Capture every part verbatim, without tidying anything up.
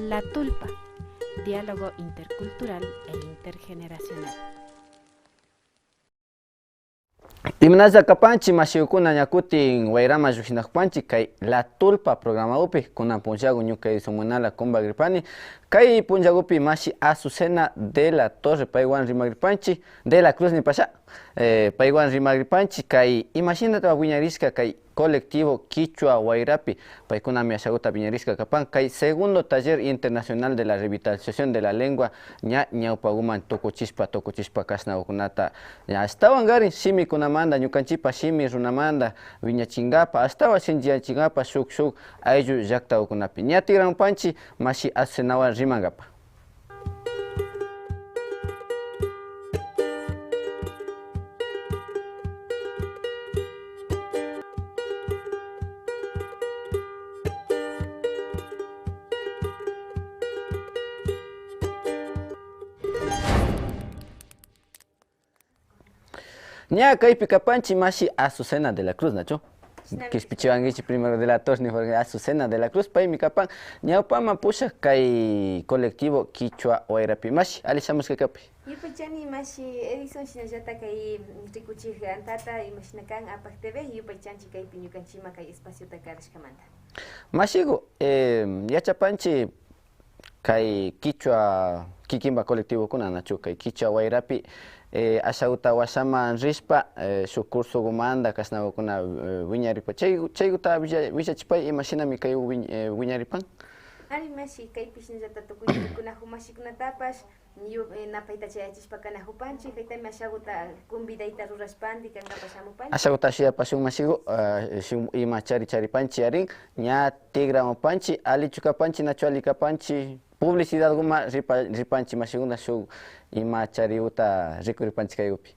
La Tulpa, diálogo intercultural e intergeneracional. Imanalla kapanchik mashikukuna, ña kutin wayraman llukshinakupanchik kay La Tulpa programakupi. Kunan punllaku ñuka Edison Munala kumbakripani. Kay punllakupi mashi Azucena de la Torre paywan rimakripanchik, de la Cruz nipasha. Eh, paywan rimakripanchik kay imashinata wiñarishka kay colectivo Kichwa Wayrapi. Paykunami ashakuta wiñarishka kapan kay segundo taller internacional de la revitalización de la lengua ña ñawpakuman tukuchishpa tukuchishpa kashnakukunata ña ashtawankarin shimikunamanta, ñukanchikpa shimi runamanta wiñachinkapak, ashtawan shinchiyachinkapak shuk shuk ayllu llaktakukunapi. Ña tikramupanchik mashi Azucenawan rimankapak. Ña kaypi kapanchik mashi Azucena de la Cruz, nachu? Kishpichiwankichik, primero de la Torre, Azucena de la Cruz, paymi kapan ñawpaman pushak kay colectivo Kichwa Wayrapi. Mashi, alli shamushka kapay. Yupaychani mashi Edison, shinallata kay, mm, rikuchik antata imashina kan Apak T V, yupaychanchik kaypi ñukanchikman kay espaciota karashkamanta. Mashiku, eh, yachapanchik kay kichwa kikinpa colectivokuna, nachu, kay kichwa wayrapi, eh, ashakuta washaman rishpa, eh, shuk cursokumanta kashnakukuna, eh, wiñaripa. Chay, chaykuta willa-, willachipay, imashinami kay wiñ-, eh, wiñaripan? Ari mashi, kaypi shinallata tukuy tukunaku mashikunatapash, yu-, eh, napayta chayachishpa kanakupanchik, kaytami ashakuta convidayta rurashpanti kankapak shamupanchik. Ashakuta shuyapashun mashiku, ah, shuk ima chari charipanchik yarin, ña tikramupanchik, allichu kapanchik, nachu alli kapanchik, publicidadkuman ripa-, ripanchik mashikuna, shuk ima charikuta rikuripanchik kaykupi.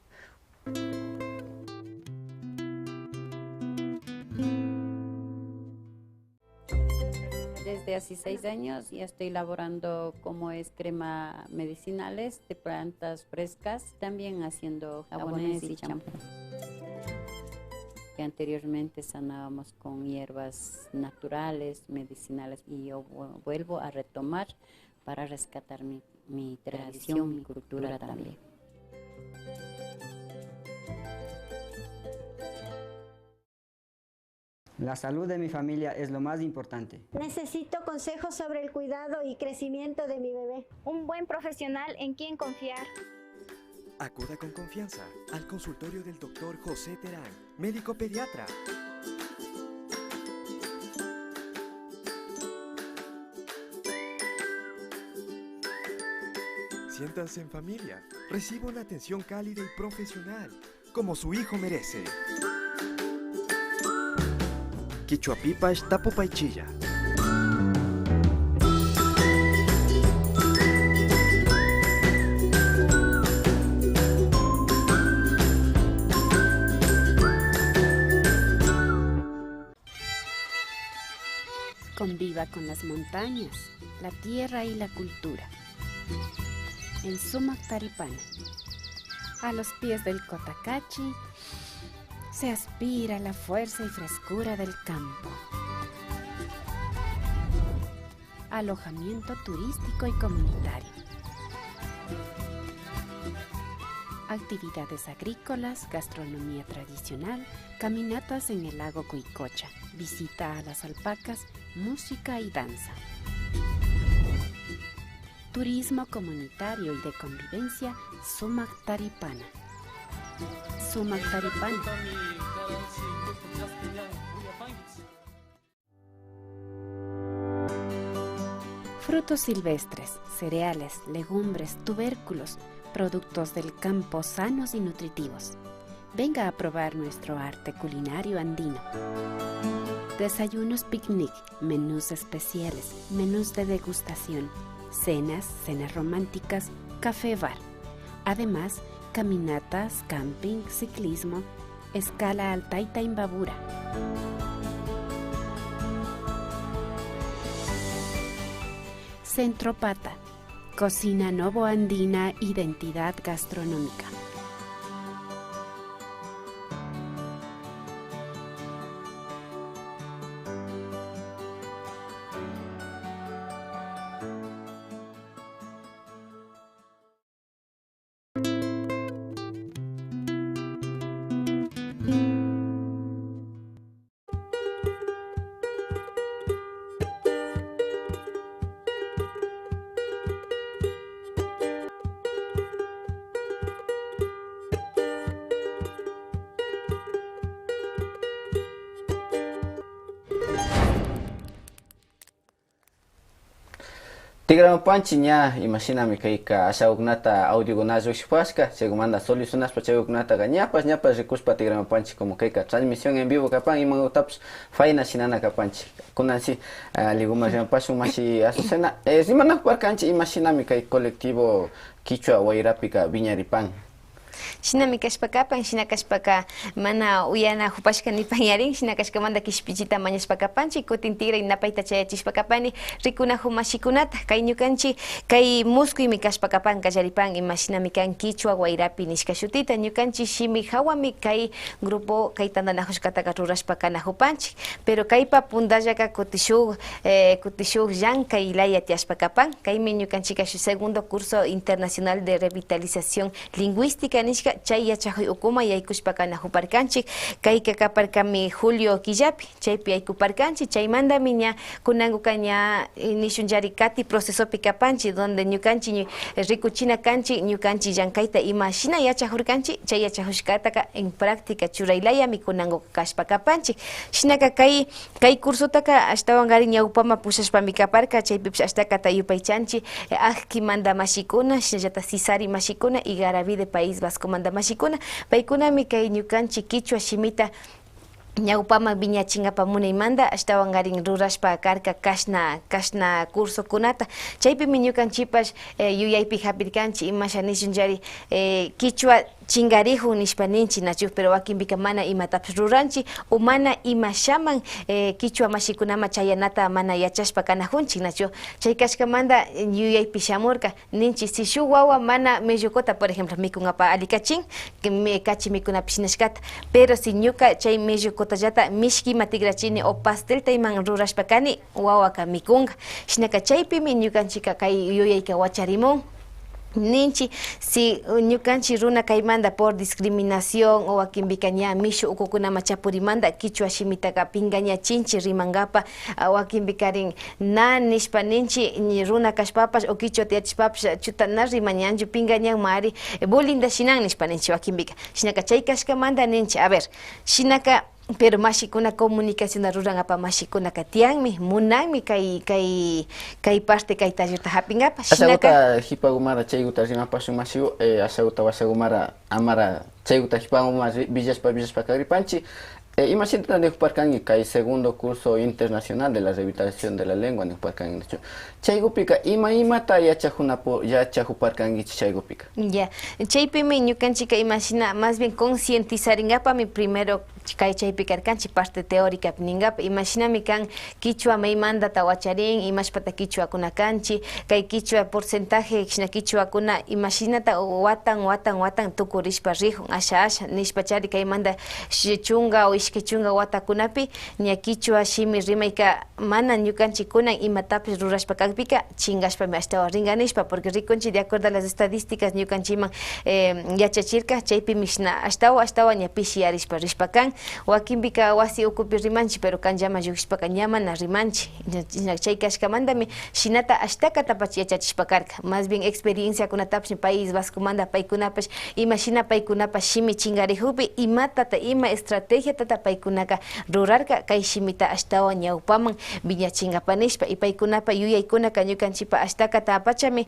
Desde hace seis años ya estoy elaborando como es crema medicinales de plantas frescas, también haciendo jabones y champú. Que anteriormente sanábamos con hierbas naturales, medicinales, y yo vu-, vuelvo a retomar para rescatar mi, mi tradición, mi cultura también. La salud de mi familia es lo más importante. Necesito consejos sobre el cuidado y crecimiento de mi bebé. Un buen profesional en quien confiar. Acuda con confianza al consultorio del doctor José Terán, médico pediatra. Siéntanse en familia. Reciba una atención cálida y profesional, como su hijo merece. Kichwapipash tapupaychilla. Conviva con las montañas, la tierra y la cultura. En Sumak Taripana, a los pies del Cotacachi, se aspira la fuerza y frescura del campo. Alojamiento turístico y comunitario. Actividades agrícolas, gastronomía tradicional, caminatas en el lago Cuicocha, visita a las alpacas, música y danza. Turismo comunitario y de convivencia, Sumak Taripana. Sumak Taripana. Frutos silvestres, cereales, legumbres, tubérculos, productos del campo sanos y nutritivos. Venga a probar nuestro arte culinario andino. Desayunos picnic, menús especiales, menús de degustación, cenas, cenas románticas, café bar. Además, caminatas, camping, ciclismo, escala al Tayta Imbabura. Centro Pata, cocina novoandina, identidad gastronómica. Tikramapanchik ña, imashinami kayka ashagukunata audiokunalla llukshipashka, chaykumanta solucionashpa chaygukunataka ñapash, ñapash rikushpa tikramapanchik, como kayka transmisión en vivo kapan, imagutapish fayna shinana kapanchik. Kunan si, ah, alliguman rimapashun mashi Azucena. Eh, rimanakuparkanchik imashinami kay colectivo Kichwa Wayrapika wiñaripan. Shinami kashpa kapan, shina kashpaka mana uyanakupashka nipan yarin, shina kashkamanta kishpichita mañashpa kapanchik, kutin tikray napayta chayachishpa kapani rikunakuk mashikunata. Kay ñukanchik kay muskuymi kashpa kapan, kallaripan imashinami kan Kichwa Wayrapi nishka shutita. Ñukanchik shimi hawami kay grupo, kay tantanakushkataka rurashpa kanakupanchik. Pero kaypa puntallaka kuti shuk, eh, kuti shuk llankay laya tiyashpa kapan. Kaymi ñukanchikka shuk segundo curso internacional de revitalización lingüística nishka, chay yachakuy ukuman yaykushpa kanakuparkanchik. Kayka kaparkami julio killapi, chaypi yaykuparkanchik. Chaymantami ña kunankuka ña, eh, nishunllari kati procesopi kapanchik, donde ñukanchik ñu-, eh, rikuchina kanchik, ñukanchik llankayta imashina yachakurkanchik, chay yachakushkataka en práctica churaylayami kunankuka kashpa kapanchik. Shinaka kay Kay cursotaka ashtawankarin ñawpaman pushashpami kaparka, chaypipish ashtakata yupaychanchik, eh, Ajki manta mashikuna, shinallata Sisari mashikuna y Garaví de País Vasco manta mashikuna. Paykunami kay ñukanchik kichwa shimita ñawpaman wiñachinkapak munaymanta ashtawankarin rurashpa karka kashna, kashna cursokunata. Chaypimi ñukanchikpash, eh, yuyaypi hapirkanchik, imasha nishunllari, eh, kichwa chinkarikun nishpa ninchik, nachu, pero wakinpika mana imatapish ruranchik o mana imashaman, eh, kichwa mashikunaman chayanata mana yachashpa kanakunchik, nachu. Chay kashkamanta, eh, yuyaypi shamurka, ninchik, si shuk wawa mana mellokuta, por ejemplo, mikunkapak alli kachin, que mi-, kachi mikunapi shinashkata, pero si ñuka chay mellokutallata mishki ima tikrachini o pastelta iman rurashpa kani, wawaka mikunka. Shinaka chaypimi ñukanchikka kay yuyayka wacharimun. Ninchik, si ñukanchik runa kaymanta por discriminación o wakinpika ña mishu ukukunaman chapurimanta kichwa shimitaka pinkañachinchik rimankapak, ah, wakinpikarin na nishpa ninchik, ña runa kashpapash o kichwata yachashpapash chuta na rimañanchu, pinkañanmari, eh, bullyingta shinan nishpa ninchik wakinpika. Shinaka chay kashkamanta ninchik, a ver, shinaka, pero mashikuna comunicacionta rurankapak mashikunaka tiyanmi, munanmi kay, kay, kay parte, kay tallerta hapinkapak. Shinaka ashakuta hipakumara chaykuta rimapashun mashiku, eh, ashakuta washakumara amara chaykuta hipakuman ri-, willashpa, willashpa kagripanchik. Eh, imashinata nikuparkanki kay segundo curso internacional de la revitalización de la lengua nikuparkanki, nachu? Chaykupika ima, imata yachakuna pu-, yachakuparkankichik chaykupika? Ya, chaypimi ñukanchikka imashina, más bien concientizarinkapakmi primero kay chaypi karkanchik parte teóricapi ninkapak, imashinami kan kichwa maymantata wacharin, imashpata kichwakuna kanchik, kay kichwa porcentaje, shina kichwakuna imashinata watan, watan, watan tukurishpa rikun, asha, asha, nishpachari kaymanta shi-, chunka o ishkay chunka watakunapi ña kichwa shimi rimayka mana ñukanchik kunan imatapish rurashpa kakpika, chinkashpami ashtawan rinka nishpa, porque rikunchik de acuerdo a las estadísticas ñukanchikman, eh, yachachirka, chaypimi shina ashtawan, ashtawan ña pishiyarishpa rishpa kan. Wakinpika wasi ukupi rimanchik, pero kanllaman llukshishpaka ña mana rimanchik. Ña, ña chay kashkamantami shinata ashtakatapash yachachishpa karka. Más bien experienciakunatapash País Vascomanta paykunapash imashina paykunapash shimi chinkarikukpi imatata, ima estrategiatata paykunaka rurarka kay shimita ashtawan ñawpaman wiñachinkapak nishpa. Y paykunapa yuyaykunaka ñukanchikpa ashtakatapachami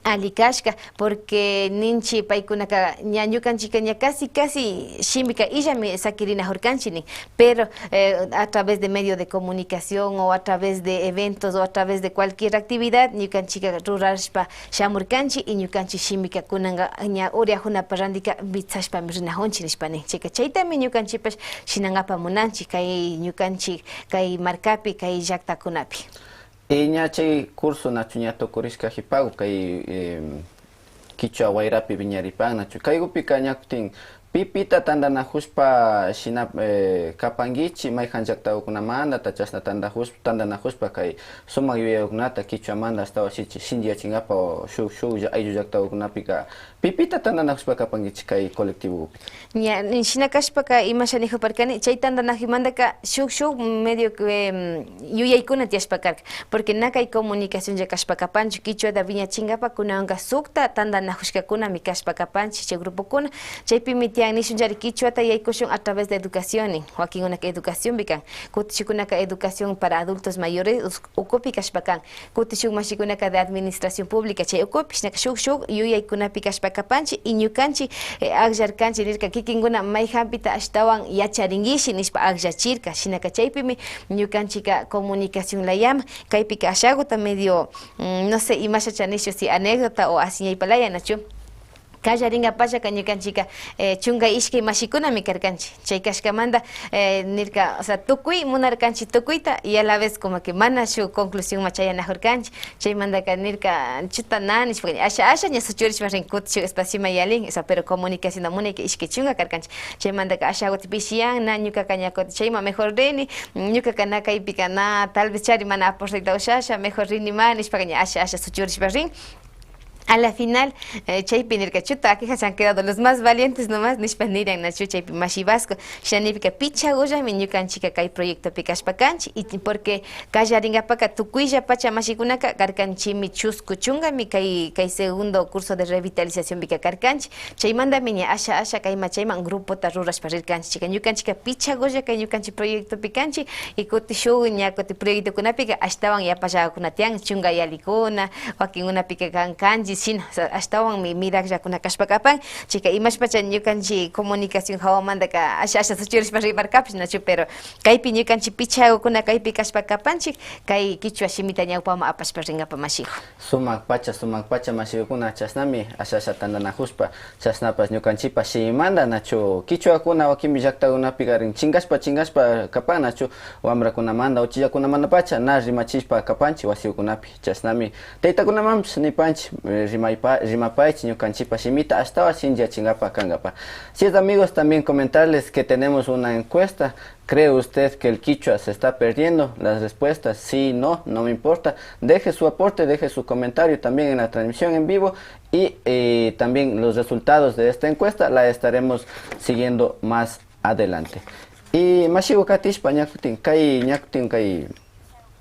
alli kashka, porque ninchik paykunaka ña ñukanchikka ña casi, casi shimika illami sakirinakurkanchik nin, pero, eh, a través de medio de comunicación o a través de eventos o a través de cualquier actividad ñukanchikka rurashpa shamurkanchik y ñukanchik shimika kunanka ña uriakunapak rantika witsashpami rinakunchik nishpa nin. Chayka chaytami ñukanchikpash shinankapak munanchik kay ñukanchik kay markapi, kay llaktakunapi. Y ña chay curso nachu ña tukurishka hipaku kay, em, kichwa wayrapi wiñaripan nachu. Kaykupika ña kutin pipita tantanakushpa shina, eh, kapankichik, mayjan llaktakukunamantata chashna tantakush-, tantanakushpa kay sumak yuyaykunata kichwamanta ashtawan shinchi-, shinchiyachinkapak o shuk, shuk lla-, ayllu llaktakukunapika pipita tantanakushpa kapankichik kay colectivokupi. Ña, shina kashpaka imasha nikuparkani, chay tantanakuymantaka shuk, shuk medio que, em, yuyaykuna tiyashpa karka, porque na kay comunicación lla kashpa kapanchu, kichwata wiñachinkapak kunanka sukta tantanakushkakunami kashpa kapanchik chay grupokuna, chaypimi Nishunchari kichwata yaykushun a través de educación nin. Wakinkunaka educacionpi kan. Kutin shukkunaka educación para adultos mayores us-, ukupi kashpa kan. Kutin shuk mashikunaka de administración pública chay ukupi, shinaka shuk, shuk yuyaykunapi kashpa kapanchik y ñukanchik, eh, akllarkanchik nirka kikinkuna mayjanpita ashtawan yacharinkishi nishpa akllachirka. Shinaka chaypimi ñukanchikka comunicación layaman, kaypika ashakuta medio, mm, no sé, imashacha nishu, si anécdota o asiñaypa laya, nachu? Kallaringapallaka ñukanchikka, eh, chunka ishkay mashikunami karkanchik. Chay kashkamanta, eh, nirka, o sea, tukuy munarkanchik tukuyta y a la vez como que mana shuk conclusionman chayanajurkanchik. Chaymantaka nirka, chuta na nishpa, asha, asha ña suchurishpa rin, kutin shuk espacioman yalin, o sea, pero comunicación munayka ishkay chunka karkanchik. Chaymantaka asha kutin pishiyan, na, ñukaka ña kutin chayman mejor rini, ñukaka na kaypika na, tal vez chari mana aportayta ushasha, mejor rini ma nishpaka ña asha, asha suchurishpa rin. A la final, eh, chaypi nirka, chuta, aquí se han quedado los más valientes nomás, nishpa niran, nachu, chaypi mashi Vasco. Shina nikpika, pichakullami ñukanchikka kay proyectopi kashpa kanchik, y porque kallaringapaka tukuylla pacha mashikunaka karkanchikmi chusku chunkami kay, kay segundo curso de revitalizacionpika karkanchik. Chaymantami ña asha, asha kayman chayman grupota rurashpa rirkanchik. Chayka ñukanchikka pichakulla kay ñukanchik proyectopi kanchik, y kutin shuk ña kutin proyectokunapika ashtawan yapallakuna tiyan, chunka yallikuna, wakinkunapika kan, kanchik shina, o sea, ashtawanmi mirakllakuna kashpa kapan. Chayka imashpacha ñukanchik comunicación hawamantaka asha, asha suchurishpa rimarkapash, nachu, pero kaypi ñukanchik pichakukuna kaypi kashpa kapanchik, kay kichwa shimita ñawpaman apashpa rinkapak mashiku. Sumak pacha, sumak pacha mashikukuna, chashnami asha, asha tantanakushpa, chashnapash ñukanchikpa shimimanta, nachu, kichwakuna wakinpi llaktakunapikarin chinkashpa, chinkashpa kapan, nachu, wambrakunamanta, uchillakunamantapacha na rimachishpa kapanchik wasikukunapi. Chashnami taytakunamanpash nipanchik, eh, rimaypa-, rimapaychik ñukanchikpa shimita ashtawan shinchiyachinkapak kankapak. Así es, amigos, también comentarles que tenemos una encuesta. ¿Cree usted que el quichua se está perdiendo? Las respuestas, sí, no, no me importa. Deje su aporte, deje su comentario también en la transmisión en vivo y, eh, también los resultados de esta encuesta la estaremos siguiendo más adelante. Y mashiku katishpa ñakutin, kay ñakutin kay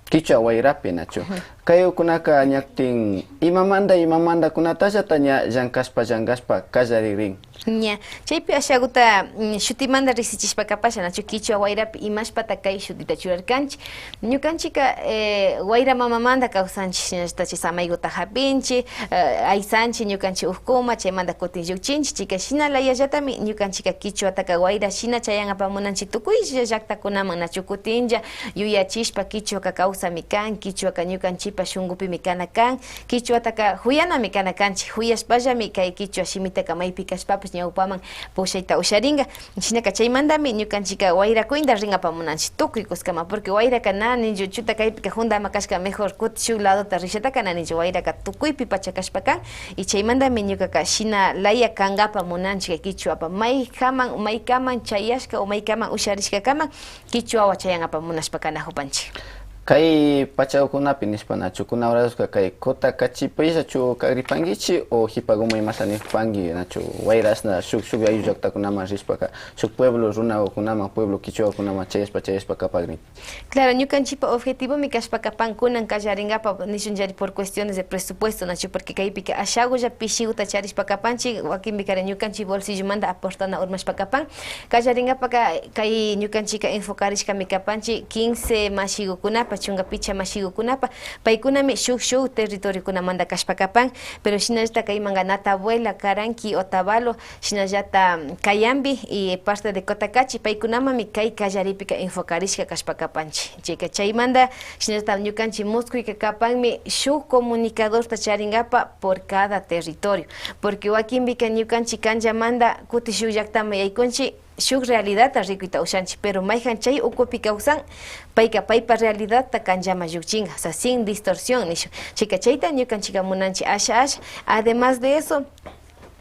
kichwa wayrapi, nachu. Kaykunaka ñakutin imamanta, imamantakunatallata ña llankashpa, llankashpa kallaririn. Ña, chaypi ashakuta, mm, shutimanta riksichishpa kapasha, nachu, kichwa wayrapi imashpata kay shutita churarkanchik. Ñukanchikka, eh, wayra mamamanta kawsanchik, shinallata chay samaykuta hapinchik, eh, aysanchik ñukanchik ukkuman, chaymanta kutin llukchinchik. Chayka shina layallatami ñukanchikka kichwataka wayra shina chayankapak munanchik tukuylla llaktakunaman, nachu, kutinlla yuyachishpa kichwaka kawsami kan, kichwaka ñukanchikpa shunkupimi kana kan, kichwataka juyanami kana kanchik, juyashpallami kay kichwa shimitaka maypi kashpapash ñawpaman pushayta usharinka. Shinaka chaymantami ñukanchikka wayra cuenta rinkapak munanchik tukuy kuskaman, porque wayraka na ninchu chuta kaypika jundama kashka mejor kutin shuk ladota rishataka na ninchu, wayraka tukuypi pacha kashpa kan, y chaymantami ñukaka shina laya kankapak munanchik kay kichwapa maykaman, maykaman chayashka o maykaman usharishkakaman kichwawan chayankapak munashpa kanakupanchik. Kay pachakunapi nishpa nachu, kuna horaska kay Cotacachipillachu kagripankichik o jipakuman imata nikupanki, nachu, wayrashna shuk, shuk ayllu llaktakunaman rishpaka, shuk pueblo runakunaman, pueblo kichwakunaman chayashpa, chayashpa kapagrin. Claro, ñukanchikpa objetivomi kashpa kapan kunan kallarinkapak nishunchari por cuestiones de presupuesto, nachu, porque kaypika ashakulla pishikuta charishpa kapanchik, wakinpikari ñukanchik bolsillomanta aportana urmashpa kapan. Kallarinkapaka kay ñukanchikka enfocarishkami kapanchik quince mashikukunapa, chunka picha mashikukunapa, paykunami shuk shuk territoriokunamanta kashpa kapan, pero shinallata kaymanka Natabuela, Caranqui, Otavalo, shinallata Cayambi y parte de Cotacachi, paykunamanmi kay kallaripika enfocarishka kashpa kapanchik. Chayka chaymanta shinallata ñukanchik muskuyka kapanmi shuk comunicadorta charinkapa por cada territorio. Porque wakinpika ñukanchik kanllamanta kutin shuk llaktaman yaykunchik, shuk realidadta rikuyta ushanchik, pero mayjan chay ukupi kawsan, payka paypa realidadta kanllaman llukchinka, o sea, sin distorsión nishun. Chayka chayta ñukanchikka munanchik asha asha. Además de eso,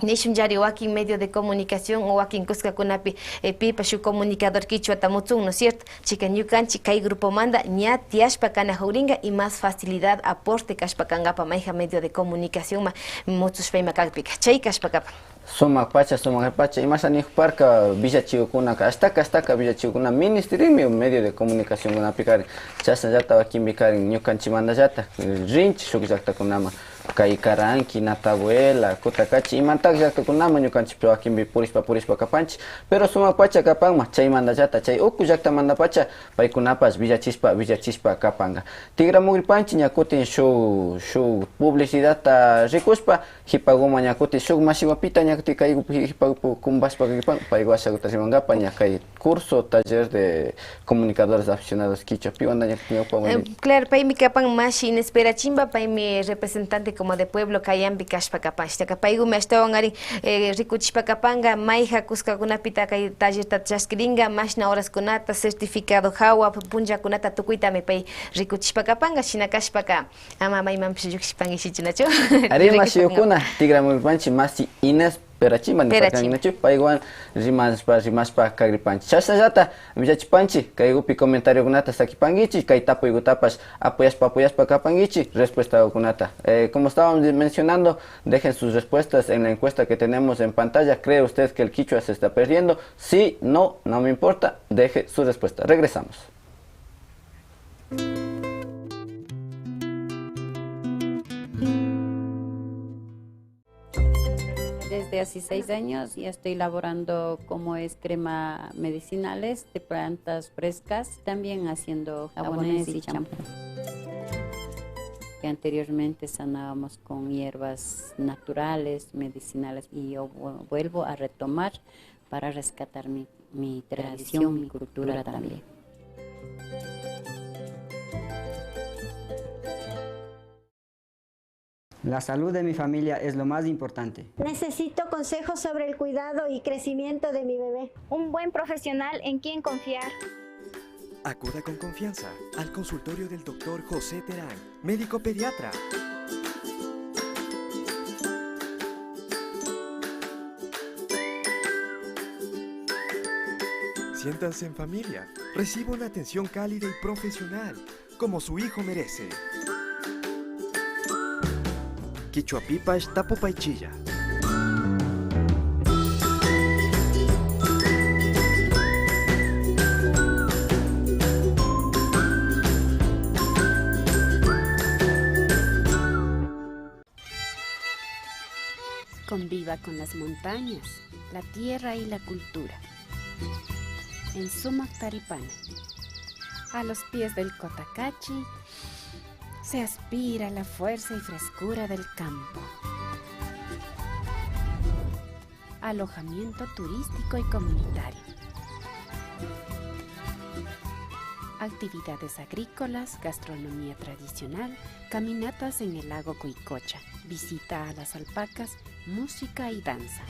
nishunllari wakin medio de comunicación o wakin kuskakunapi, eh, pipash shuk comunicador kichwata mutsun, ¿no es cierto? Chayka ñukanchik kay grupomanta ña tiyashpa kanakugrinka y más facilidad, aporte kashpa kankapa mayjan medio de comunicacionman mutsushpa ima kakpika. Chay kashpa kapan. Sumak pacha, sumak pacha, imasha nikuparka, villachikukunaka, ashtaka, ashtaka villachikukuna ministirinmi medio de comunicacionkunapikarin, chashnallata wakinpikarin ñukanchikmantallata rinchik shuk llaktakunaman. kay Caranqui, Natabuela, Cotacachi, imantak llaktakunaman ñukanchikpi wakinpi purishpa, purishpa kapanchik. Pero sumak pacha kapanman, chaymantallata chay uku llaktamantapacha paykunapash willachishpa, willachishpa kapanka. Tikramugripanchik ña kutin shuk, shuk publicidadta rikushpa, hipaguman ña kutin shuk mashiwapita ña kutin kaygupi hipagupi kumbashpa kapan, paygu ashaguta rimankapa ña kay curso, taller de comunicadores aficionados kichwa, piwanta ña kutin ñawpa. Eh, claro, paymi kapan mashi Inés Perachimba, paymi representante como de pueblo kayanpi kashpa kapan. Shinaka paygumi ashtawankarin, eh, rikuchishpa kapanka, mayjan kuskakunapita kay tallerta chaskirinka, mashna horaskunata, certificado jawa punllakunata tukuytami pay rikuchishpa kapanka, shina kashpaka ama maymanpish llukshipankichichu, nachu? Ari, mashiyukuna, tikramugripanchik mashi Inés Perachimba niparkanki, nachu? Paywan rimashpa, rimashpa kagripanchik. Chashnallata willachipanchik, kaygupi comentariokunata sakipankichik, kay tapuygutapash apoyashpa, apoyashpa kapankichik, respuestakunata. Eh, como estábamos mencionando, dejen sus respuestas en la encuesta que tenemos en pantalla. ¿Cree usted que el kichwa se está perdiendo? Sí, no, no me importa, deje su respuesta. Regresamos. Desde hace seis años ya estoy elaborando como es crema medicinales de plantas frescas, también haciendo jabones y champú. Que anteriormente sanábamos con hierbas naturales, medicinales, y yo vu-, vuelvo a retomar para rescatar mi, mi tradición, mi cultura también. La salud de mi familia es lo más importante. Necesito consejos sobre el cuidado y crecimiento de mi bebé. Un buen profesional en quien confiar. Acuda con confianza al consultorio del doctor José Terán, médico pediatra. Siéntanse en familia. Reciba una atención cálida y profesional, como su hijo merece. Kichwapipash tapupaychilla. Conviva con las montañas, la tierra y la cultura. En Sumak Taripana, a los pies del Cotacachi, se aspira la fuerza y frescura del campo. Alojamiento turístico y comunitario. Actividades agrícolas, gastronomía tradicional, caminatas en el lago Cuicocha, visita a las alpacas, música y danza.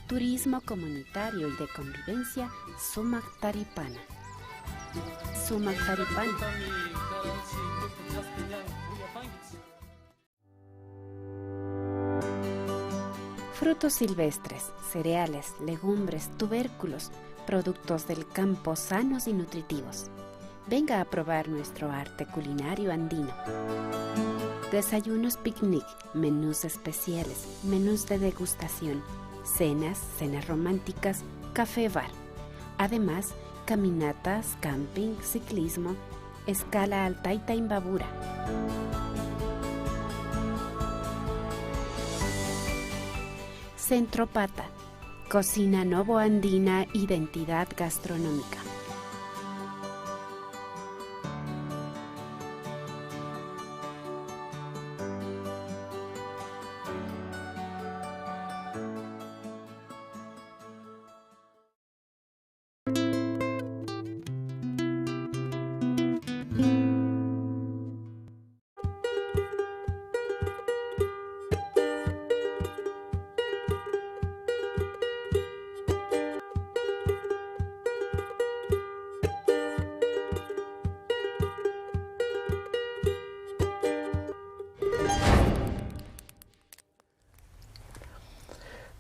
Turismo comunitario y de convivencia, Sumak Taripana. Sumak Taripana. Frutos silvestres, cereales, legumbres, tubérculos, productos del campo sanos y nutritivos. Venga a probar nuestro arte culinario andino. Desayunos picnic, menús especiales, menús de degustación, cenas, cenas románticas, café bar. Además, caminatas, camping, ciclismo, escala al Tayta Imbabura. Centro Pata, cocina novoandina, identidad gastronómica.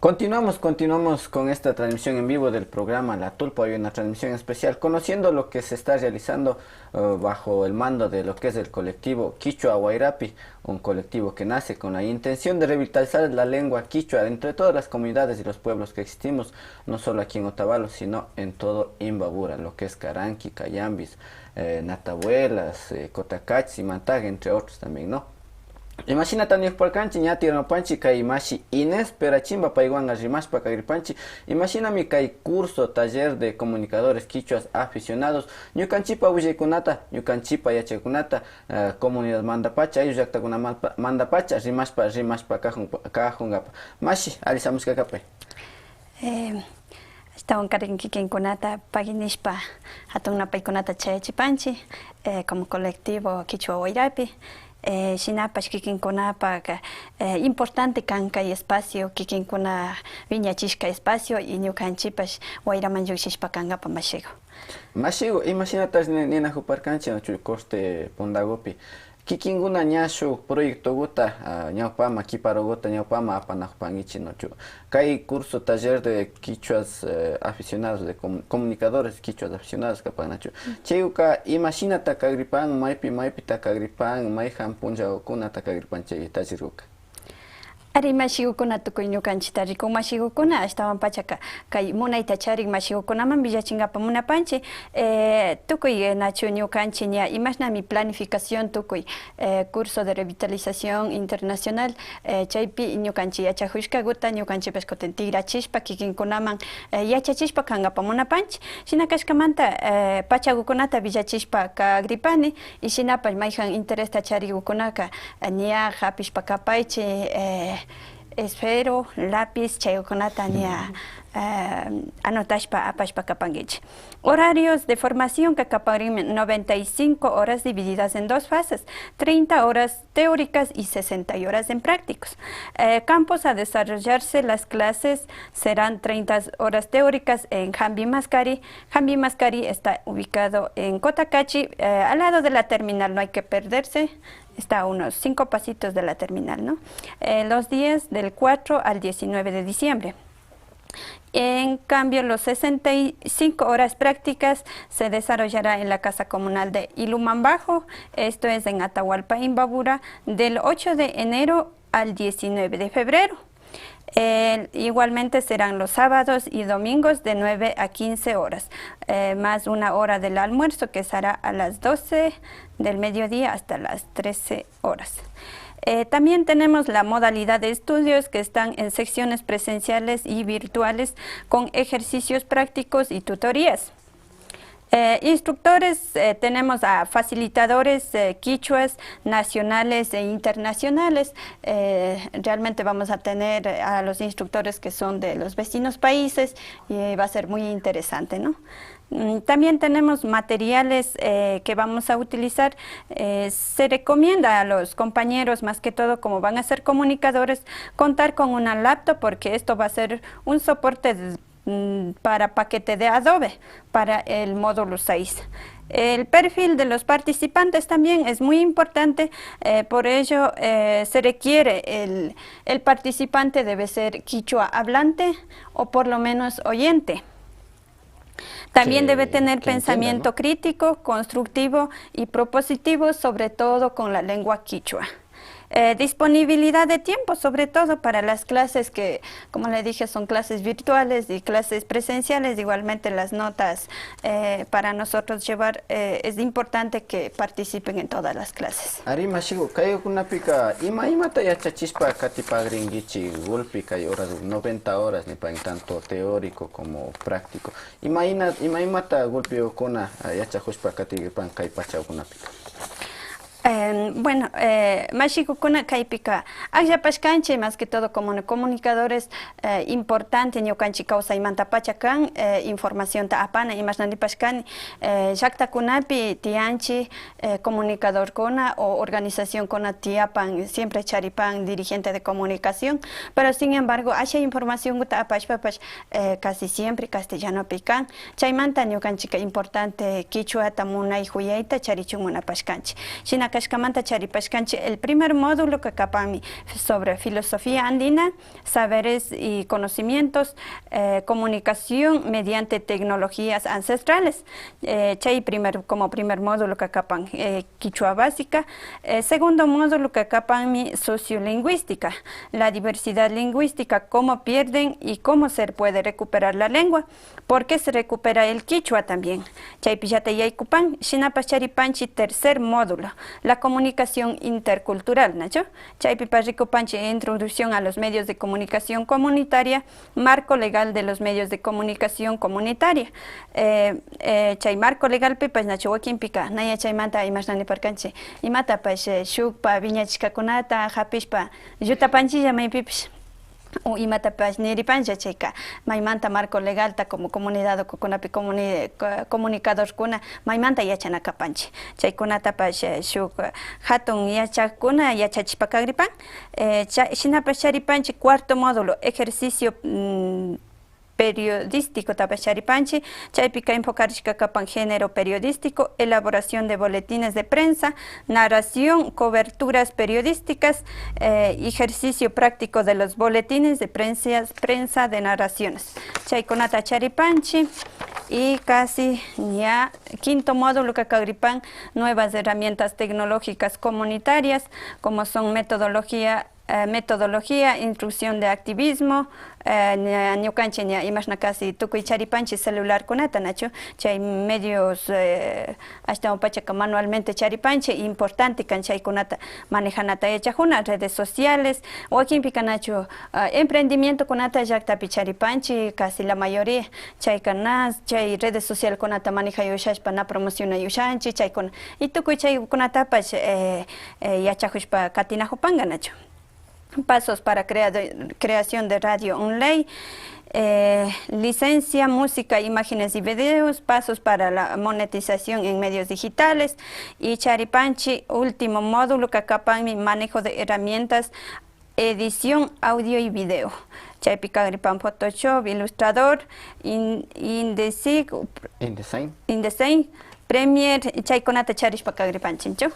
Continuamos, continuamos con esta transmisión en vivo del programa La Tulpa, hoy una transmisión especial conociendo lo que se está realizando, eh, bajo el mando de lo que es el colectivo Kichwa Wayrapi, un colectivo que nace con la intención de revitalizar la lengua kichwa entre todas las comunidades y los pueblos que existimos, no solo aquí en Otavalo, sino en todo Imbabura, lo que es Caranqui, Cayambis, eh, Natabuelas, eh, Cotacachi, Mantag, entre otros también, ¿no? Imashinata niyakparkanchi, ña tiyarmapanchi kay mashi Inés Perachimba, paywanka rimashpa kagripanchi imashinami kay curso, taller de comunicadores kichwas aficionados, ñukanchipa willaykunata, ñukanchipa yachaykunata, eh, comunidadmandapacha, ayllu llaktakunamandapacha rimashpa, rimashpa kajun-, kajunkapa. Mashi, alli shamushka kapay. Eh, ashtawankarin kikinkunata pagui nishpa hatun napaykunata chayachipanchi, eh, como colectivo Kichwa Wayrapi. Eh, shinapash kikinkunapaka, eh, importante kan kay espacio, kikinkuna wiñachishka espacio y ñukanchipash wayraman llukshishpa kankapa mashiku. Mashiku, imashinatash ni-, ninajuparkanchi, nachu, corte pundagupi. Kikinkuna ña shuk proyectoguta, ah, ñawpama, kiparuguta ñawpama apanajupankichi, nachu. Kay curso taller de kichwas, eh, aficionados, de com-, comunicadores kichwas aficionados kapan, nachu. Chayuka imashinata kagripan, maypi, maypita kagripan, mayjan punllagukunata kagripan chay tallerguka. Ari, mashigukuna, tukuy ñukanchita rikun mashigukuna, ashtawanpachaka kay munayta charik mashigukunaman villachinkapa munapanchi, eh, tukuy, eh, nachu ñukanchi ña imashnami planificación tukuy, eh, curso de revitalización internacional, eh, chaypi ñukanchi yachajushkaguta ñukanchipash kutin tikrachishpa kikinkunaman, eh, yachachishpa kankapa munapanchi. Shina kashkamanta, eh, pachagukunata villachishpa kagripani. Y shinapash mayjan interesta charigukunaka, eh, ña japishpa kapaychi, eh, esfero, lápiz, chaygukunata ña, eh, anotashpa apashpa kapankichi. Horarios de formación que kapanrin noventa y cinco horas divididas en dos fases, treinta horas teóricas y sesenta horas en prácticos. Eh, campos a desarrollarse, las clases serán treinta horas teóricas en Jambi Mascari. Jambi Mascari está ubicado en Cotacachi, eh, al lado de la terminal, no hay que perderse. Está a unos cinco pasitos de la terminal, ¿no? Eh, los días del cuatro al diecinueve de diciembre. En cambio, los sesenta y cinco horas prácticas se desarrollará en la Casa Comunal de Ilumambajo, esto es en Atahualpa, Imbabura, del ocho de enero al diecinueve de febrero. Eh, igualmente serán los sábados y domingos de nueve a quince horas, eh, más una hora del almuerzo que será a las doce del mediodía hasta las trece horas. Eh, también tenemos la modalidad de estudios que están en secciones presenciales y virtuales con ejercicios prácticos y tutorías. Eh, instructores, eh, tenemos a facilitadores, eh, kichwas nacionales e internacionales. Eh, realmente vamos a tener a los instructores que son de los vecinos países y va a ser muy interesante, ¿no? Mm, también tenemos materiales, eh, que vamos a utilizar. Eh, se recomienda a los compañeros, más que todo como van a ser comunicadores, contar con una laptop porque esto va a ser un soporte de, mm, para paquete de Adobe, para el módulo seis. El perfil de los participantes también es muy importante, eh, por ello, eh, se requiere el, el participante debe ser quichua hablante o por lo menos oyente. También debe tener pensamiento crítico, constructivo y propositivo, sobre todo con la lengua quichua. Eh, disponibilidad de tiempo, sobre todo para las clases que, como le dije, son clases virtuales y clases presenciales. Igualmente las notas, eh, para nosotros llevar, eh, es importante que participen en todas las clases. Ari, mashiku, kaykunapika ima imata yachachishpa katipagrinkichi gulpi kay horas, noventa horas nipan, tanto teórico como práctico. Ima ina-, ima imata gulpigukuna, ah, yachajushpa katigripan kay pachagukunapika. Em, bueno, eh, mashigukuna kaypika akllapashkanchi, más que todo como comunicadores, eh, importante ñukanchi kawsaymantapacha kan, eh, informacionta apana, imashnaripashkani, eh, llaktakunapi tiyanchi, eh, comunicadorkuna o organizacionkuna tiyapan, siempre charipan dirigente de comunicación, pero sin embargo asha informacionkuta apashpapash, eh, casi siempre castellanopi kan. Chaymanta ñukanchika importante kichwata munay juyayta charichun munapashkanchi. Shina kashkamanta charipashkanchik. El primer móduloka kapanmi sobre filosofía andina, saberes y conocimientos, eh, comunicación mediante tecnologías ancestrales. Eh, chay primer, como primer móduloka kapan, eh, kichwa básica. Eh, segundo móduloka kapanmi sociolingüística, la diversidad lingüística, cómo pierden y cómo se puede recuperar la lengua. ¿Por qué se recupera el kichwa también? Chaypillata yaykupan, shinapash charipanchik tercer módulo, la comunicación intercultural, nachu? Chaypipash rikupanchik introducción a los medios de comunicación comunitaria, marco legal de los medios de comunicación comunitaria. Eh, eh, chay marco legalpipash, nachu, wakinpika na yachaymanta imashnami niparkanchik, imatapash, eh, shukpa wiñachishkakunata japishpa llutapanchilla maypipish. O imatapash niripanlla chayka, maymanta marco legalta como comunidad ukukunapi comuni-, co-, comunicadorkuna maymanta yachana kapanchik. Chaykunatapash, eh, shuk, eh, jatun yachakkuna yachachishpa kagripan. Eh, cha-, shinapash charipanchik cuarto módulo, ejercicio, mm, periodísticotapash charipanchik. Chaypika enfocarishka kapan género periodístico, elaboración de boletines de prensa, narración, coberturas periodísticas, eh, ejercicio práctico de los boletines de prensa, prensa de narraciones. Chaykunata charipanchik. Y casi ña quinto móduloka kagripan nuevas herramientas tecnológicas comunitarias, como son metodología, eh, metodología, instrucción de activismo, eh, ña, ñukanchik ña imashna casi tukuy charipanchik celularkunata, nachu? Chay medios, eh, ashtawanpachaka manualmente charipanchik, importante kan chaykunata manejanata yachajuna, redes sociales, wakinpika nachu, ah, emprendimientokunata llaktapi charipanchik, casi la mayoría, chayka na, chay redes socialkunata manejay ushashpa na promocionay ushanchik, chaykuna, y tukuy chaykunatapash, eh, eh, yachajushpa katinajupanka, nachu? Pasos para crea-, creación de radio online, eh, licencia, música, imágenes y videos, pasos para la monetización en medios digitales, y charipanchik último móduloka kapanmi manejo de herramientas, edición, audio y video. Chaypi kagripan Photoshop, Illustrator, In-, InDesign, InDesign. InDesign, Premiere, chaykunata charishpa kagripanchikchu.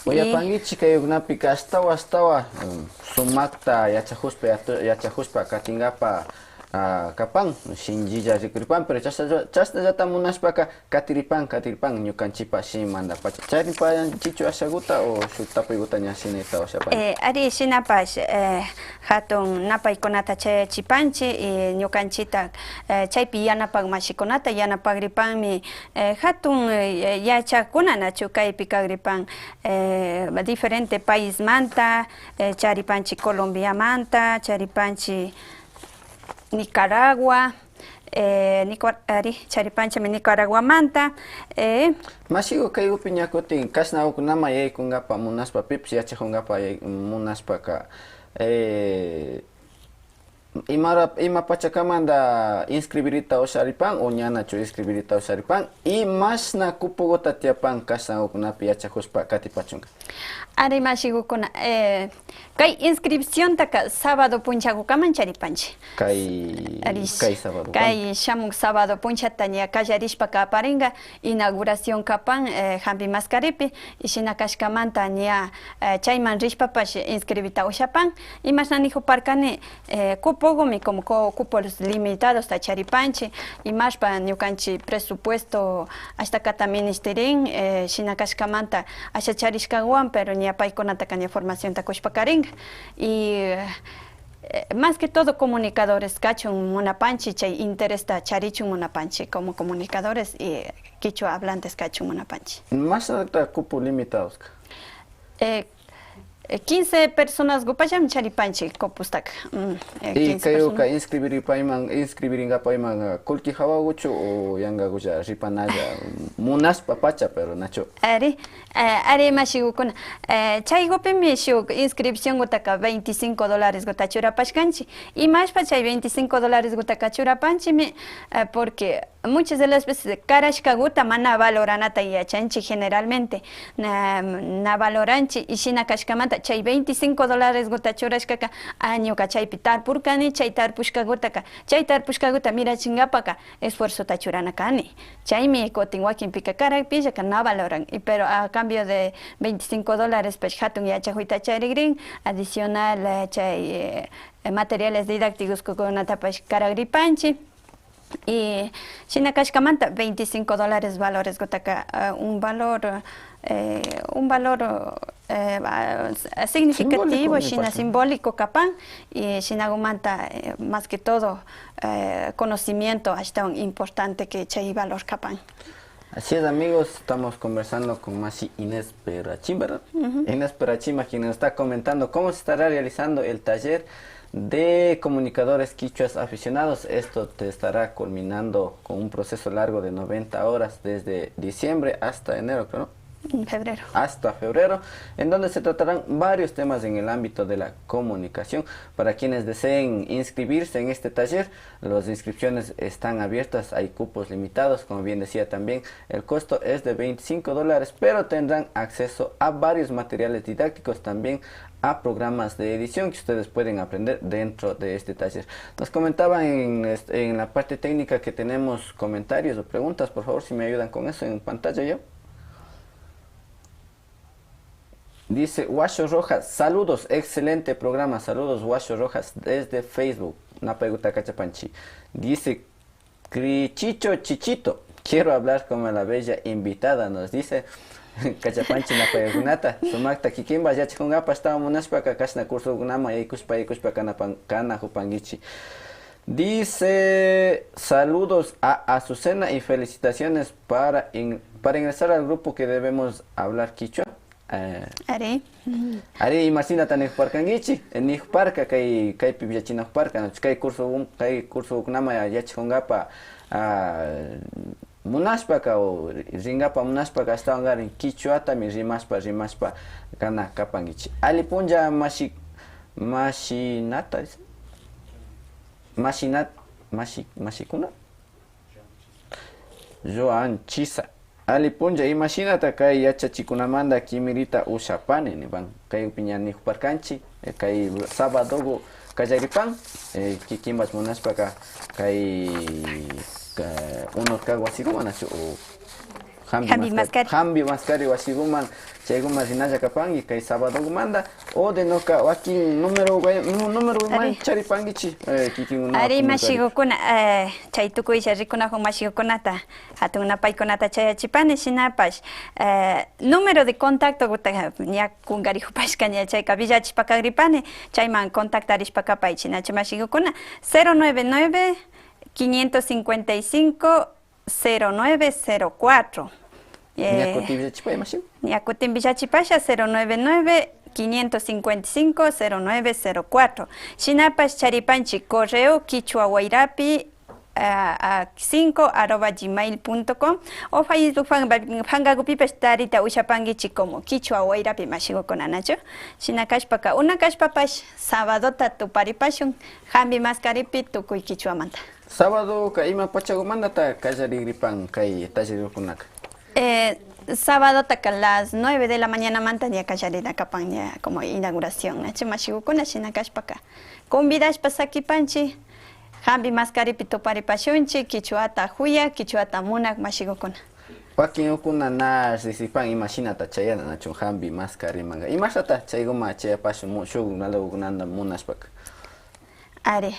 Y uyapankichik, kay ukunapika ashtawan, ashtawan, mm, sumakta yachajushpa, yatu-, yachajushpa katinkapak, ah, kapan, shinllilla rikuripan, pero chashna, chashnallata munashpaka katiripan, katiripan ñukanchikpak shimimantapacha. Charipankichikchu ashakuta o shuk tapuykuta ña shinayta ushapanki? Eh, ari, shinapash, eh, jatun napaykunata chayachipanchik, y ñukanchikta, eh, chaypi yanapak mashikunata yanapagripanmi, eh, jatun, eh, yachakkuna nachu kaypi kagripan, eh, diferente paismanta, eh, charipanchik Colombiamanta, charipanchik Nicaragua, eh, Nicua-, ari, charipanchikmi Nicaraguamanta, eh. Mashiku, kaykupi ña kutin kashna ukunaman yaykunkapak munashpa, pipish yachajunkapak yay-, munashpaka, eh, imara-, ima pachakamanta inscribirita usharipan o ña nachu inscribirita usharipan, y mashna cupokuta tiyapan kashna ukunapi yachajushpa katipachunka? Ari, mashikukuna, eh, kay inscripciontaka sábado punchakukaman charipanchik. Kay, ari, kay sábado, kay shamuk sábado punchata ña kallarishpaka aparinka, inauguración kapan, eh, Jambi Mascaripi, y shina kashkamanta ña, eh, chayman rishpapash inscribita ushapan. Imashna nijuparkani, eh, cupokumi, como co-, cupos limitadosta charipanchik, imashpa ñukanchik presupuesto ashtakata minishtirin, eh, shina kashkamanta asha charishkawan, pero ña paykunataka ña formacionta kushpa karinka. Y, eh, más que todo comunicadores kachun munapanchik, chay interesta charichun munapanchik como comunicadores y kichwa hablantes kachun munapanchik. Mashnata cupo limitadoska? Eh, eh, quince personaskupallami charipanchik cupostaka. Mm, eh, y quince kayuka personas. Inscribiripayman, inscribiringapayman, ah, kullki jawakuchu o yankakulla ripanalla munashpa pacha, pero nachu? Ari, eh, ari, mashikukuna, eh, chaykupimi shuk inscripcionkutaka veinticinco dólareskuta churapashkanchik. Imashpa chay veinticinco dólareskuta churapanchikmi, eh, porque muchas de las veces karashkaguta mana valoranata yachanchik generalmente. Na, na valoranchik y shina kashkamanta chay veinticinco dólaresguta churashkaka, ah, ñuka chaypi tarpurkani, chay tarpushkagutaka, chay tarpushkaguta mirachingapaka esfuerzota churana kani. Chaymi kutin wakinpika karakpillaka na valoran. Y pero a cambio de veinticinco dólarespash hatun yachajuyta charigrin, adicional, eh, chay, eh, materiales didácticoskunatapash karagripanchik. Y shina kashkamanta veinticinco dólares valoresgutaka, eh, un valor, eh, un valor, eh, ah, significativo, simbólico, shina simbólico kapan, y shinagumanta, eh, más que todo, eh, conocimiento ashtawan importante que chay valor kapan. Así es, amigos, estamos conversando con Mashi Inés Perachín, ¿verdad? Ujú. Inés Perachima, quien nos está comentando cómo se estará realizando el taller de comunicadores quichuas aficionados. Esto te estará culminando con un proceso largo de noventa horas desde diciembre hasta enero, creo, ¿no? En febrero. Hasta febrero, en donde se tratarán varios temas en el ámbito de la comunicación. Para quienes deseen inscribirse en este taller, las inscripciones están abiertas, hay cupos limitados, como bien decía también, el costo es de veinticinco dólares, pero tendrán acceso a varios materiales didácticos, también a programas de edición que ustedes pueden aprender dentro de este taller. Nos comentaban en, est-, en la parte técnica que tenemos comentarios o preguntas, por favor, si me ayudan con eso en pantalla ya. Dice Guacho Rojas, saludos, excelente programa, saludos Guacho Rojas desde Facebook, napayguta kachapanchik. Dice Crichicho Chichito, quiero hablar con la bella invitada, nos dice. Kachapanchik napaykunata, sumakta kikinpash yachajunkapak ashtawan munashpaka kashna cursokunaman yaykushpa, yaykushpa kanapan-, kanajupankichik. Dice, saludos a Azucena y felicitaciones para in-, para ingresar al grupo que debemos hablar quichua. Eh, Ari. Ari, imashinata nijuparkankichik? Eh, nijuparka kay, kaypi villachinajuparka, nachu? Kay curso, kay cursokunaman yachajunkapak, ah, munashpaka o rinkapak munashpaka ashtawankarin kichwatami rimashpa, rimashpa kana kapankichik. Alli punlla mashi-, mashinata, dice. Mashinat-, mashi-, mashikuna. Joan Chisa. Alli punlla, imashinata kay yachachikunamanta kimirita ushapani, nipan. Kaypi ña nijuparkanchik, eh, kay sabadoku kallaripan, eh, kikinpash munashpaka kay, ka-, uno K wasikuman, nachu, o Jambi Jambi maskari. Maskari. Jambi maskari wasikuman, chaykuman rinalla kapanki kay sabadokumanta, o de noka wakin número, nu-, número ima Ari. Charipankichik, eh, kikinkuna. Ari, mashigukuna, eh, chay tukuylla rikunajun mashigukunata, hatun napaykunata chayachipani, shinapash, eh, número de contactoguta ña kunkarijupashka, ña chayka villachishpa kagripani, chayman contactarishpa kapaychik, nachu mashigukuna, cero nueve nueve, quinientos cincuenta y cinco, cero nueve cero cuatro. Ña, eh, kutin villachipay, mashigu. Ña kutin villachipasha, cero nueve nueve, quinientos cincuenta y cinco, cero nueve cero cuatro. Shinapash charipanchik correo kichwa wayrapi, ah, ah, cinco arroba gmail punto com, o Facebook fan-, fankagupipash tarita ushapankichik como kichwa wayrapi mashigukuna, nachu. Shina kashpaka, una kashpapash sabadota tuparipashun jambi maskaripi tukuy kichwamanta. Sabadoka ima pachagumantata kallarigripan kay tallerkunaka? Eh, sabadotaka las nueve de la mañanamanta ña kallarina kapan, ña como inauguración, nachu, mashigukuna. Shina kashpaka, convidashpa sakipanchik, jambi maskaripi tuparipashunchik, kichwata juyak, kichwata munak mashigukuna. Wakinkuna na risipan imashinata chayana, nachu, jambi maskarimanka. Imashnata chaykuma chayapashun mu-, shuk ladokunata munashpaka. Ari,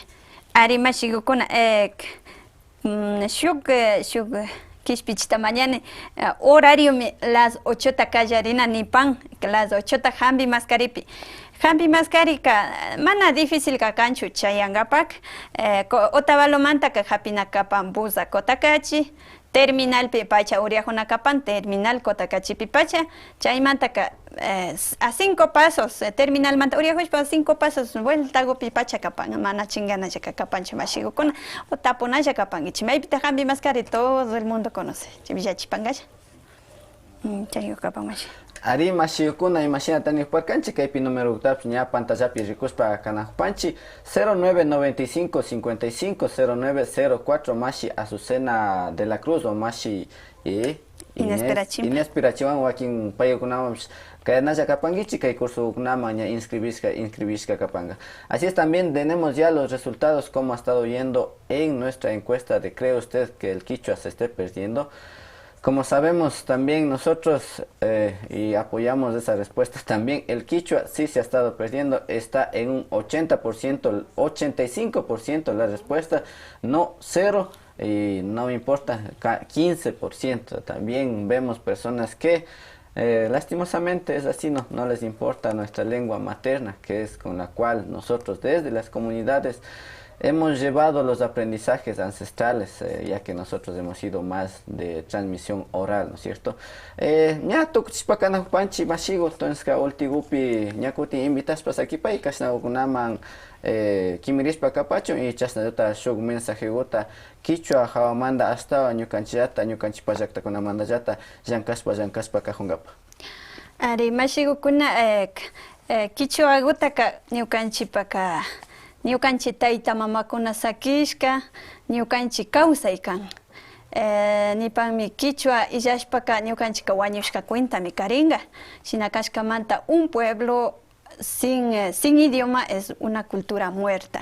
ari, mashigukuna, eh, k-, mm, shuk, eh, shuk, eh, kishpichita mañani, eh, horariomi las ochota kallarina nipan, las ochota jambi maskaripi. Jambi maskarika, eh, mana dificilka kanchu chayankapak, eh, ko-, Otavalomantaka japina kapan Buza Cotacachi, terminalpi pacha uriajuna kapan, terminal Cotacachipi pacha, chaymantaka, eh, a cinco pasos, eh, terminalmanta uriajushpa cinco pasos vueltagupi pacha kapan, mana chinganallaka kapanchu mashigukuna, o tapunalla kapankichik. Maypita jambi maskari todo el mundo conoce, villachipangalla. Mm, chaygu kapan mashi. Ari, mashikuna, imashinata nikparkanchik, kaypi numerokutapish ña pantallapi rikushpa kanakupanchik, cero nueve noventa y cinco, cincuenta y cinco, cero nueve cero cuatro, mashi Azucena de la Cruz o mashi, eh, Inés Inés, Perachiwan. Inés Perachiwan, wakin paykunawanpish kayanalla kapankichik, kay cursokunaman ña inscribishka, inscribishka kapanka. Así es, también tenemos ya los resultados, cómo ha estado yendo en nuestra encuesta de ¿Cree usted que el quichua se esté perdiendo? Como sabemos también nosotros, eh, y apoyamos esa respuesta también, el quichua sí se ha estado perdiendo, está en un ochenta por ciento, ochenta y cinco por ciento la respuesta, no cero, y no importa, ca-, quince por ciento. También vemos personas que, eh, lastimosamente es así, no, no les importa nuestra lengua materna, que es con la cual nosotros desde las comunidades hemos llevado los aprendizajes ancestrales, eh, ya que nosotros hemos sido más de transmisión oral, ¿no es cierto? Eh, ña tukuchishpa kanakupanchik mashiku, entonces ka ultigupi ña kutin invitashpa sakipay kashnakukunaman, eh, kimirishpa kapachun y chashnallata shuk mensajekuta kichwa hawamanta ashtawan ñukanchillata, ñukanchikpa llaktakunamantallata llankashpa, llankashpa kajunkapa. Ari, mashikukuna, eh, k-, eh, kichwagutaka ñukanchipaka, ñukanchik tayta mamakuna sakishka, ñukanchik kawsay kan. Eh, nipanmi kichwa illashpaka ñukanchikka wañushka cuentami karinka. Shina kashkamanta un pueblo sin, eh, sin idioma es una cultura muerta,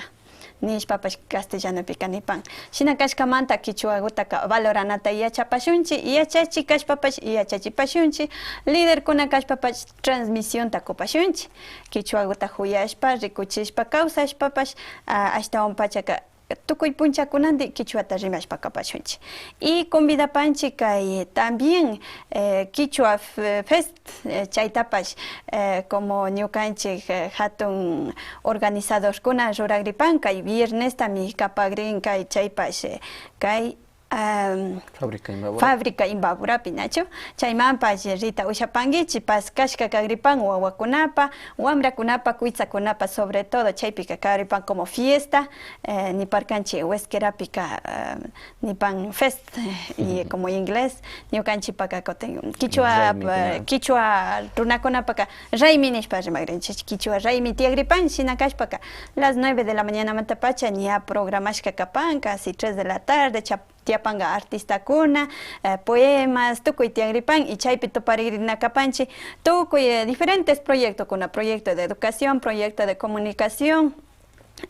nishpapash castellanopika nipan. Shina kashkamanta kichwagutaka valoranata yachapashunchik, yachachi kashpapash yachachipashunchik, liderkuna kashpapash transmisionta kupashunchik. Kichwaguta juyashpa, rikuchishpa, kawsashpapash, ah, ashtawan pachaka tukuy punchakunandi kichwata rimashpa kapashunchik. Y convidapanchik kay también, eh, Kichwa F-, Fest, eh, chaytapash, eh, como ñukanchik, eh, jatun organizadorkuna ruragripan, kay viernestami kapagrin, kay chaypash, eh, kay, em, Fábrica Imbabura. Fábrica Imbaburapi, nachu? Chaymanpash rita ushapankichik, pas kashka kagripan wawakunapa, wambrakunapa, kuytsakunapa, sobre todo chaypika kagripan como fiesta, eh, niparkanchik Huesquerapika, eh, nipan fest, eh, y como inglés, ñukanchikpaka kutin kichwa, Raymi, eh, kuna. Kichwa runakunapaka raymi nishpa rimagrinchik, kichwa raymi tiyagripan, shina kashpaka las nueve de la mañanamantapacha ña programashka kapan, casi tres de la tarde, chap-, tiyapanka artistakuna, eh, poemas, tukuy tiyagripan, y chaypi tuparigrina kapanchik tukuy, eh, diferentes proyectokuna, proyecto de educación, proyecto de comunicación,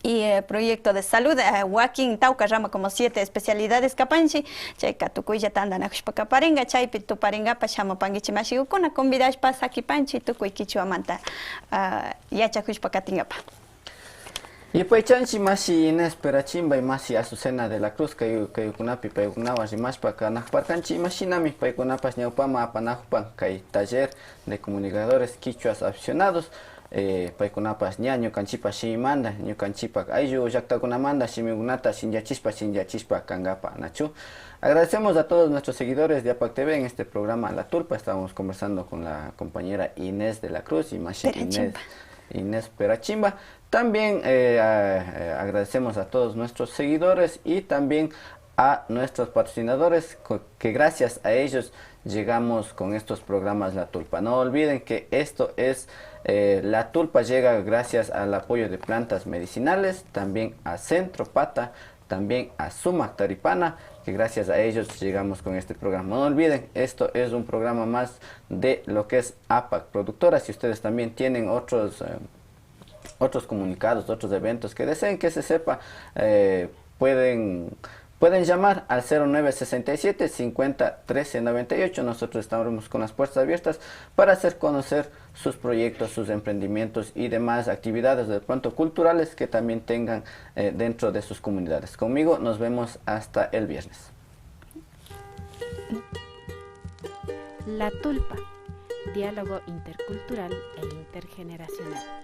y, eh, proyecto de salud, eh, wakin tawka rama como siete especialidades kapanchik, chayka tukuylla tandanakushpa kaparinka, chaypi tuparinkapak shamupankichik mashikukuna, convidashpa sakipanchik tukuy kichwamanta, ah, yachakushpa katinkapak. Yupaychanchik mashi Inés Perachimba y mashi Azucena de la Cruz, kay, kaykunapi paykunawan rimashpa kanakuparkanchik, imashinami paykunapash ñawpaman apanakupan kay taller de comunicadores kichwas aficionados, eh, paykunapash ña ñukanchikpa shimimanta, ñukanchikpa ayllu llaktakunamanta shimikunata shinllachishpa, shinllachishpa kankapa, nachu? Agradecemos a todos nuestros seguidores de APAK T V en este programa La Tulpa. Estábamos conversando con la compañera Inés de la Cruz y mashi Inés, Perachimba. Inés Perachimba. También, eh, a-, eh, agradecemos a todos nuestros seguidores y también a nuestros patrocinadores, co-, que gracias a ellos llegamos con estos programas La Tulpa. No olviden que esto es, eh, La Tulpa llega gracias al apoyo de Plantas Medicinales, también a Centro Pata, también a Sumac Taripana, que gracias a ellos llegamos con este programa. No olviden, esto es un programa más de lo que es APAK Productora. Si ustedes también tienen otros, eh, otros comunicados, otros eventos que deseen que se sepa, eh, pueden, pueden llamar al cero nueve sesenta y siete, cincuenta, trece noventa y ocho. Nosotros estamos con las puertas abiertas para hacer conocer sus proyectos, sus emprendimientos y demás actividades de pronto culturales que también tengan, eh, dentro de sus comunidades. Conmigo nos vemos hasta el viernes. La Tulpa, diálogo intercultural e intergeneracional.